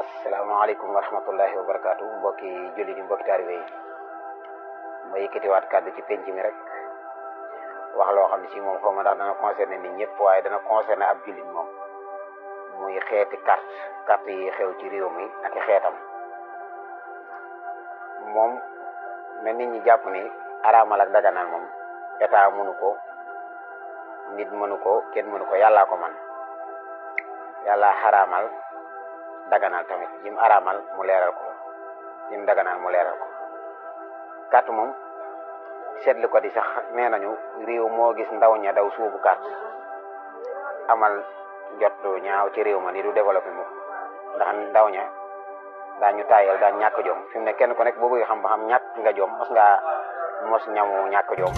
asalaamaaleykum wa rahmatullahi wa barakaatu mbokki jullit yi mbokki taalibe yi ma yëkkatiwaat kàddu ci penc mi rek wax loo xam ne si moom xaw ma ndax dana concerné nit ñëpp waaye dana concerné ab jullit moom muy xeeti carte yi xew ci réew mi ak i xeetam moom na nit ñi jàpp ni araamal ak daganal moom état mënu ko nit mënu ko kenn mënu ko yàllaa ko man yàlla xaraamal daganal tamit yim araamal mu leeral ko yim daganal mu leeral ko carte moom seetlu ko di sax nee nañu réew moo gis ndaw ña daw suubu carte amal jot du ñaaw ci réew ma ni du développé moom ndax ndaw ña daañu taayal daan ñàkk jom fi mu ne kenn ku nekk boo bëgg xam ba xam ñàkk nga jom mos ngaa mos ñamu ñàkk jom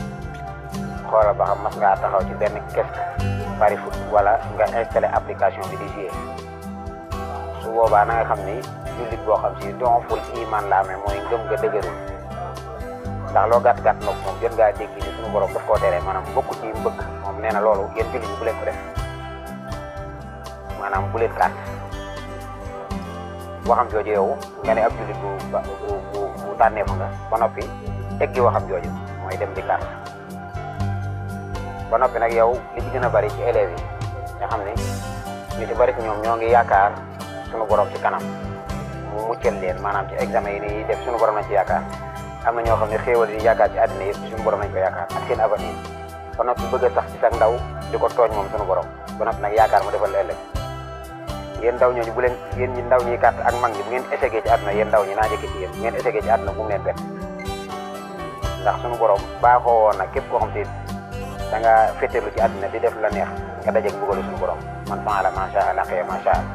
xoolal ba xam mos ngaa taxaw ci benn kesk pari foot wala nga installé application bi di jouer su boobaa na nga xam ni jullit boo xam si donful iman la amee mooy ngëm nga dëgërul ndax loo gàtt-gàtt nag moom jot ngaa dégg ni suñu borom daf koo tere maanaam bokku ci mbëgg moom nee na loolu yéen jullit ñi bu leen ko def maanaam bu leen carte waxam jooju yow nga ne ab jullit bu tànneefu nga ba noppi eggi waxam jooju mooy dem di carte ba noppi nag yow li ci gën a bari ci élèves yi nga xam ne ñu ci bari ci ñoom ñoo ngi yaakaar suñu borom ci kanam mu muccal leen maanaam ci examen yi nii def suñu borom nañ ci yaakaar am na ñoo xam ne xéewal yi yaakaar ci àddina yëpp suñu borom nañ ko yaakaar ak seen avenir ba noppi bëgg a sax ci sax ndaw di ko tooñ moom suñu borom ba noppi nag yaakaar mu defal la ëllëg yéen ndaw ñooñu bu leen yéen ñi ndaw ñi carte ak mag ñi bu ngeen échecgee ci àdduna yéen ndaw ñi naa njëkk ci yéen bu ngeen échecgee ci àdduna bu mu leen bett ndax suñu borom baaxoo woon nag képp koo xam te da nga féeteerlu ci àdduna di def la neex nga dajeeg mbugalu suñu borom man faala macha allah xëy macha allah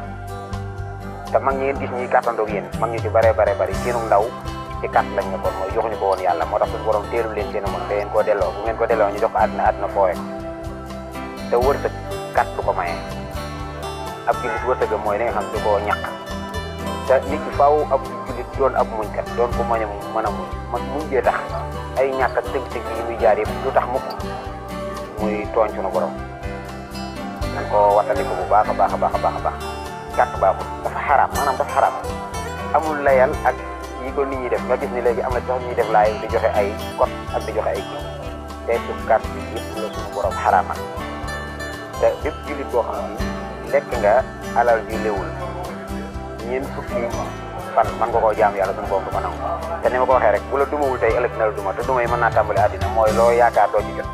te mag ñi ngeen gis ñuy kàttandoog yéen mag ñu ci bare seenu ndaw ci carte lañ nekkoon mooy joxuñu ko woon yàlla moo tax suñu borom teelul leen seenu mën da ngeen koo delloo bu ngeen ko delloo ñu jox ko àdduna foowe ko te wërsëg carte du ko maye ab jullit wërsëgam mooy li nga xam du ko ñàkk te nit ki faaw ab jullit doon ab muñkat doon ko mën a muñ man muñ jee tax ay ñàkk ak tëg-tëg yi muy jaar yëpp du tax mukk muy tooñ suñu borom nan ko wattandiku bu baax a baax carte baaxul dafa xaraam maanaam dafa xaraam amul layal ak yi ko nit ñi def nga gis ni léegi am na sax ñuy def laay di joxe ay code ak di joxe ay kii te suuf carte bi yëpp la suñu borom xaraamal te bépp jullit boo xam ni lekk nga alal ju léwul ñeent fukki fan man nga koo jaam yàlla suñu borom du ko nangu te ni ma ko waxee rek bu la dumawul tey ëllëg na la duma te duma yi mën naa tàmbali àddina mooy loo yaakaar doo ci jot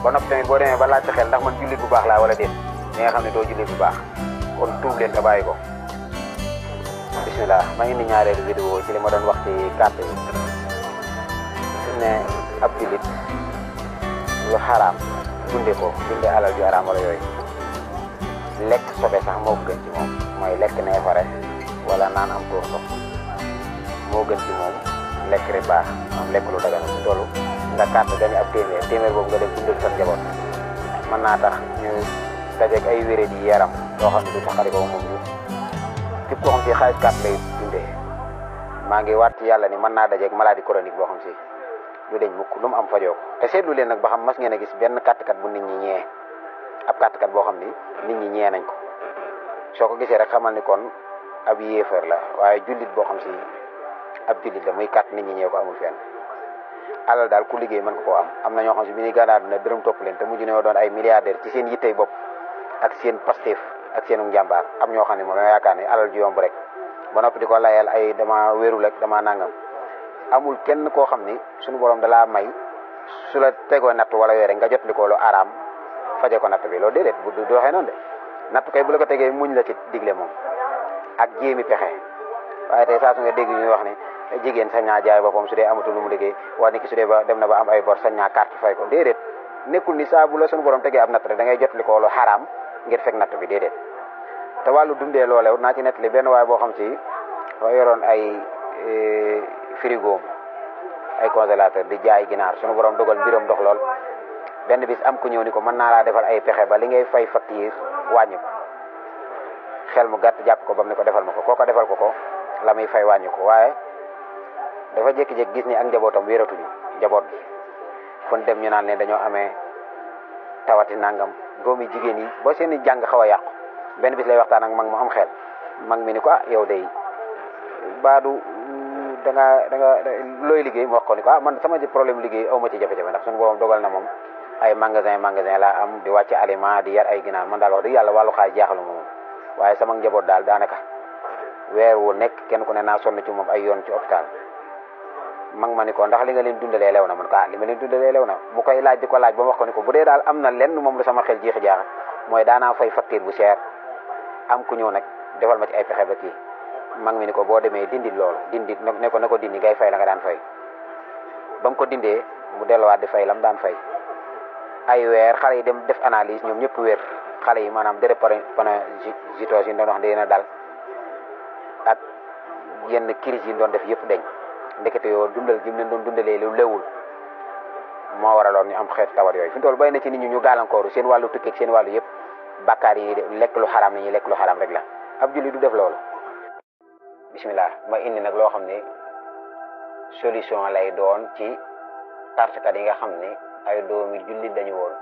ba noppi tamit boo demee ba laaj sa xel ndax man jullit bu baax laa wala déet li nga xam ne doo jullit bu baax kon tuub leen nga bàyyi ko bismillah maa ngi ni ñaareelu vidéo ci li ma doon wax ci carte yi su ne ab jullit lu xaraam dunde alal ju xaraam wala yooyu lekk sobe sax moo gën ci moom mooy lekk neefare wala naan am tuur ndox moo gën ci moom lekk riba moom lekk lu dagan ci tollu nga carte gañu ab téeméer boobu nga def dundal sa njaboot mën naa tax ñu dajeeg ay wéré di yaram yoo xam ne du taxari ko moom ñu képp koo xam si xaalis carte lay dundee maa ngi waat ci yàlla ni mën naa dajeeg maladie chronique boo xam si du deñ mukk lu mu am fajoo ko te seetlu leen nag ba xam mas ngeen a gis benn carte bu nit ñi ñee ab carte boo xam ni nit ñi ñee nañ ko soo ko gisee rek xamal ni kon ab yéefar la waaye jullit boo xam si ab jullit la muy carte nit ñi ñee ko amul fenn alal daal ku liggéey mën ko koo am na ñoo xam si bi ñuy gànnaar dina dërëm topp leen te mujj ñoo doon ay milliardaire ci seen yittey bopp ak seen pasteef ak seenu njàmbaar am ñoo xam ne moom dañoo yaakaar ni alal ju yomb rek ba noppi di ko layal ay dama wérul ak dama nangam amul kenn koo xam ni suñu borom dalaa may su la tegoo natt wala yooyu rek nga jot li ko lu araam faje ko natt bi loolu déedéet bu doxee noonu de natt kay bu la ko tegee muñ la ci digle moom ak jéemi pexe waaye tey saa su nga dégg ñuy wax ne jigéen sañ naa jaay boppam su dee amatul lu mu liggéey waa nit ki su dee ba dem na ba am ay bor sañ naa carte fay ko déedéet nekkul ni saa bu la suñu borom tegee ab natt rek da ngay jot li ko lu xaraam ngir fekk natt bi déedéet te wàllu dundee loolew naa ci nettali benn waay boo xam si dafa yoroon ay frigo ay congélateur di jaay ginaar suñu borom dogal mbiram dox lool benn bis am ku ñëw ni ko mën naa laa defal ay pexe ba li ngay fay facture wàññi ko xel mu gàtt jàpp ko bam ne ko defal ma ko kooko defal ko la muy fay wàññi ko waaye dafa jékki-jékki gis ni ak njabootam wératuñu njaboot bi fon dem ñu naan leen dañoo amee tawati nangam doomi jigéen yi ba seen i jàng xaw a yàqu benn bis lay waxtaan ak mag mu am xel mag mi ni ko yow day baadu da nga looy liggéey mu wax ko ni ko man sama problème liggéey aw ma ci jafe-jafe ndax suñu borom dogal na moom ay magasin laa am di wàcc aliment di yar ay ginaar man daal wax dëgg yàlla wàllu xaay jaaxalu moom waaye sama njaboot daal daanaka weer wu nekk kenn ku ne naa sonn ci moom ay yoon ci hôpital mag ma ni ko ndax li nga leen dundalee lew na man ko li ma leen dundalee lew na mu koy laaj di ko laaj ba mu wax ko ni ko bu dee daal am na lenn moom lu sama xel jiixi jaaxa mooy daanaa fay facture bu cher am ku ñëw nag defal ma ci ay pexe ba kii mag mi ni ko boo demee dindi loolu dindi ne ko na ko dindi ngay fay la nga daan fay ba mu ko dindee mu delluwaat di fay lam daan fay ay weer xale yi dem def analyse ñoom ñëpp wér xale yi maanaam drépanocytose yi doon wax dina dal ak yenn crise yi doon def yëpp deñ ndekete yoo dundal gi mu leen doon dundalee lu lewul moo waraloon ñu am xeetu tawat yooyu fi mu toll bay na ci nit ñu gàllankooru seen wàllu tukkeeg seen wàllu yëpp bàkkaar yi lekk lu xaraam la ñuy lekk lu xaraam rek la ab julli du def loolu. bismillah ma indi nag loo xam ne solution lay doon ci tartkat yi nga xam ne ay doomi jullit dañu woon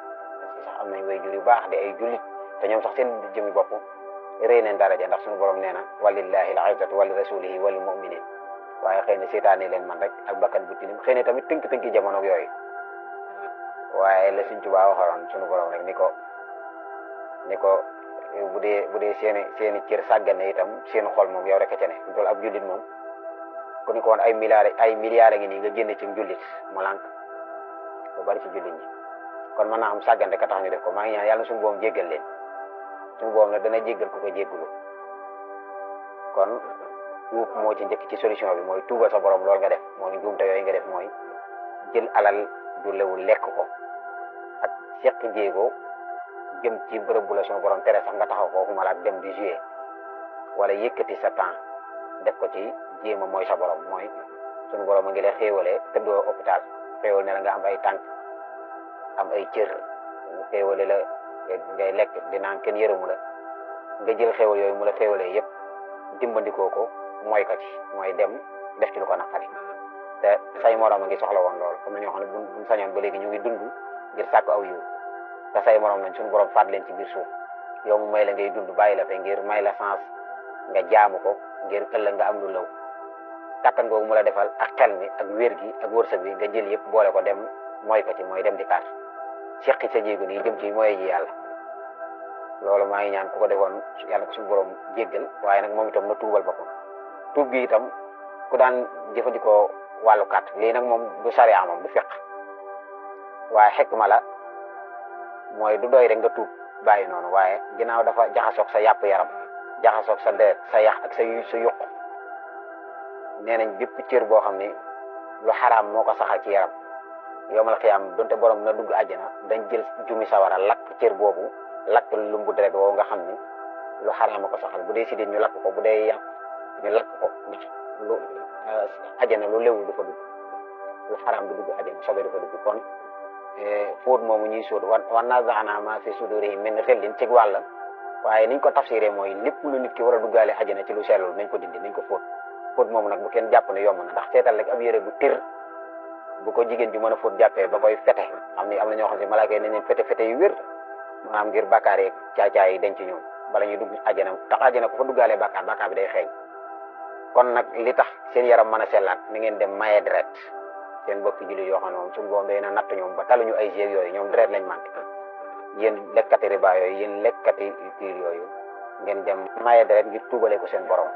sax am nañ way jur yu baax di ay jullit te ñoom sax seen jëmi bopp rëy nañ daraja ndax suñu borom nee na walillahi al-izzatu wa li rasulihi wa lil mu'minin waaye xëy na seetaane leen man rek ak bakkan bu tilim xëy na tamit tënk-tënki jamono yooyu waaye la Sëñ Tuubaa waxoon suñu borom rek ni ko bu dee seeni cër sàggane itam seen xol moom yow rek a ca ne loolu ab jullit moom ku ni ko woon ay milliards ngi nii nga génne ci jullit mu lànk lu bari ci jullit ñi kon mën naa am sàggante ka tax ñu def ko maa ngi ñaan yàlla suñu boom jéggal leen suñu boom nag dana jéggal ku ko jéggulu kon tuub moo ci njëkk ci solution bi mooy tuubal sa borom loolu nga def mooy njuumte yooyu nga def mooy jël alal ju lewul lekk ko ak seq jéego jëm ci bërëb bu la suñu borom tere sax nga taxaw foofu ma la ak dem di jouer wala yëkkati sa temps def ko ci jéema mooy sa borom mooy suñu borom a ngi lay xéewalee tëddoo hôpital xéewal ne la nga am ay tànk am ay cër xéewale la ngay lekk di naan kenn yërëmu la nga jël xéewal yooyu mu la xéewalee yëpp dimbandikoo ko mooy ko ci mooy dem def ci lu ko naqari te say morom a ngi soxla woon loolu comme na ñoo xam ne buñ sañoon ba léegi ñu ngi dund ngir sàkk aw yiw te say morom nañ suñu borom faat leen ci biir suuf yow mu may la ngay dund bàyyi la fe ngir may la chance nga jaamu ko ngir ëllëg nga am lu law kattan googu mu la defal ak xel mi ak wér gi ak wërsëg bi nga jël yëpp boole ko dem mooy ko ci mooy dem di kaat seqi sa jéego nii jëm ci mooy ji yàlla loolu maa ngi ñaan ku ko defoon yàlla ko suñu borom jéggal waaye nag moom itam na tuubal boppam tuub gi itam ku daan jëfandikoo wàllu kat lii nag moom du sariya moom du fiq waaye xikma la mooy du doy rek nga tuub bàyyi noonu waaye ginnaaw dafa jaxasoog sa yàpp yaram jaxasoog sa deret sa yax ak sa yuq nee nañ bépp cër boo xam ne lu xaraam moo ko saxal ci yaram yowmal xiyaam donte borom na dugg àjjana dañ jël jumi sawara lakk cër boobu lakk lumbu deret woowu nga xam ne lu xaraam moo ko saxal bu dee sidit ñu lakk ko bu dee yàpp ñu lakk ko lu àjjana lu lewul du fa dugg lu xaraam du dugg àjjana sobe du fa dugg kon fóot moomu ñuy sóot wa nazaana ma fi sudurihim min xillin ci wàll waaye niñ ko tafsiree mooy lépp lu nit ki war a duggaale àjjana ci lu sellul nañ ko dindi nañ ko fóot moomu nag bu kenn jàpp ne yomb na ndax seetal rek ab yére bu tir bu ko jigéen ji mën a fóot jàppee ba koy fete xam ni am na ñoo xam ne malaaka yi nañ leen fete yu wér maanaam ngir bàkkaar yeeg caay-caay yi denc ñoom bala ñuy dugg àjjana tax àjjana ku fa duggaalee bàkkaar bi day xeeñ kon nag li tax seen yaram mën a sellaat ni ngeen dem maye deret seen bokki jullit yoo xam ne moom suñu boom day na natt ñoom ba taluñu ay jéeg yooyu ñoom deret lañ manqué yéen lekkati riba yooyu yéen lekkati kiir yooyu ngeen dem maye deret ngir tuubale ko seen borom